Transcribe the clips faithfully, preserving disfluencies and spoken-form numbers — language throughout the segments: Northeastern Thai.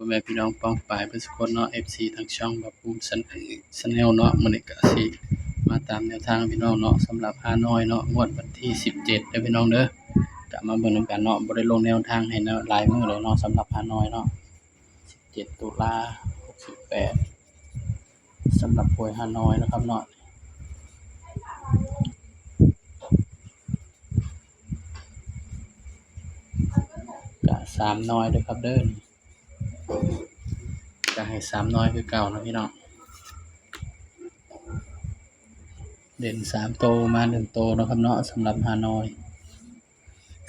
พ่อแม่พี่น้องป้องปายเบิดสุคนเนาะ เอฟซี ทางช่องบ่าวภูมิ Channel เนาะ มื้อนี้ก็สิมาตามแนวทางพี่น้องเนาะ สำหรับฮานอยเนาะ งวดวันที่สิบเจ็ดเด้อพี่น้องเด้อ ก็มาเบิ่งนำกันเนาะ บ่ได้ลงแนวทางให้เนาะ หลายมื้อแล้วเนาะ สำหรับฮานอยเนาะ สิบเจ็ด ตุลา หกสิบแปด สำหรับหวยฮานอยนะครับเนาะ ก็สามหน่วยเด้อครับเด้อ ก็ให้สามหน่วยคือเก่าเนาะพี่น้อง เด่นสามโตมาหนึ่งโตเนาะครับเนาะ สำหรับฮานอย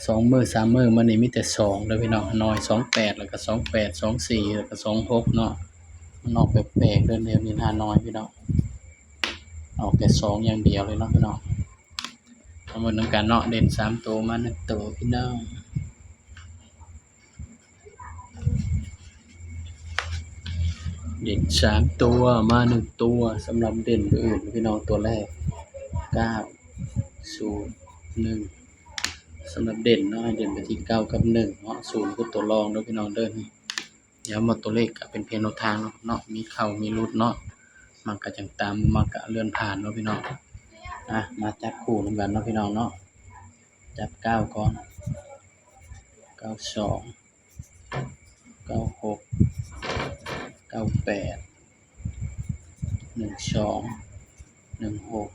สองมื้อสามมื้อมานี่มีแต่สองเด้อพี่น้อง ฮานอย สองแปด แล้วก็ สองแปด สองสี่ แล้วก็ สองหก เนาะ มันออกแปลกๆเด้อ เดี๋ยวนี้ฮานอยพี่น้อง ออกแต่สองอย่างเดียวเลยเนาะพี่น้อง เอาหมดนำกันเนาะ เด่นสามโตมาหนึ่งโตพี่น้อง เด่นสามตัวมาหนึ่งตัว สำหรับเด่นอื่นพี่น้อง ตัวแรก เก้าศูนย์หนึ่ง สำหรับเด่นเนาะ ให้เด่นไปที่เก้ากับหนึ่งเนาะ ศูนย์คือตัวรองเด้อพี่น้องเด้อ ย้ำว่าตัวเลขก็เป็นเพียงแนวทางเนาะ มีเข้ามีหลุดเนาะ มักก็จั่งตาม บ่มักก็เลื่อนผ่านเนาะพี่น้อง อ่ะ มาจับคู่นำกันเนาะพี่น้องเนาะ จับเก้าก่อน เก้าสอง เก้าหก เก้าแปด หนึ่งสอง หนึ่งหก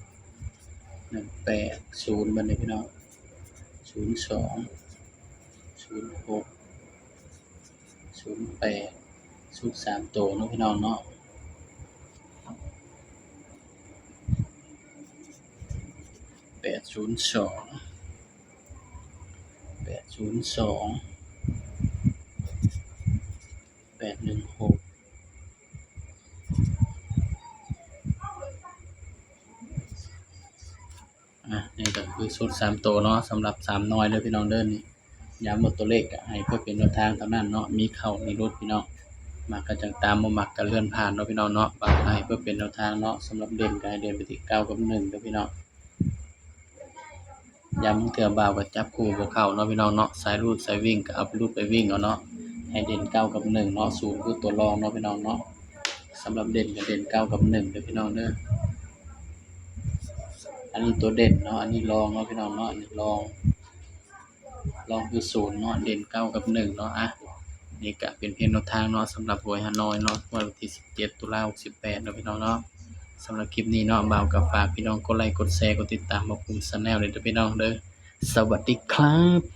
หนึ่งแปด ศูนย์ บัดนี้พี่น้อง ศูนย์สอง ศูนย์หก ศูนย์แปด ชุดสามโตเนาะพี่น้องเนาะ แปดศูนย์สอง แปดศูนย์สอง แปดหนึ่งหก อ่ะ นี่ก็คือชุดสามโตเนาะ สำหรับสามหน่วยเด้อพี่น้องเด้อ นี่ ย้ำว่าตัวเลขก็ให้เพื่อเป็นแนวทางเท่านั้นเนาะ มีเข้ามีหลุดพี่น้อง มักก็จั่งตาม บ่มักก็เลื่อนผ่านเนาะพี่น้องเนาะ บ่าวให้เพื่อเป็นแนวทางเนาะ สำหรับเด่นก็ให้เด่นไปที่เก้ากับหนึ่งเด้อพี่น้อง ย้ำเทื่อ บ่าวก็จับคู่บ่เข้าเนาะพี่น้องเนาะ สายรูดสายวิ่งก็เอาไปรูดไปวิ่งเอาเนาะ ให้เด่นเก้ากับหนึ่งเนาะ ศูนย์คือตัวรองเนาะพี่น้องเนาะ สำหรับเด่นก็เด่นเก้ากับหนึ่งเด้อพี่น้องเด้อ อันนี้ตัวเด่นเนาะ อันนี้รองเนาะพี่น้องเนาะ อันนี้รอง รองคือศูนย์เนาะ เด่นเก้ากับหนึ่งเนาะ อ่ะ นี่ก็เป็นเพียงแนวทางเนาะ สำหรับหวยฮานอยเนาะ งวดวันที่สิบเจ็ด ตุลา หกสิบแปดเนาะพี่น้องเนาะ สำหรับคลิปนี้เนาะ บ่าวก็ฝากพี่น้องกดไลค์ กดแชร์ กดติดตามบ่าวภูมิ Channel เลยเด้อพี่น้องเด้อ สวัสดีครับ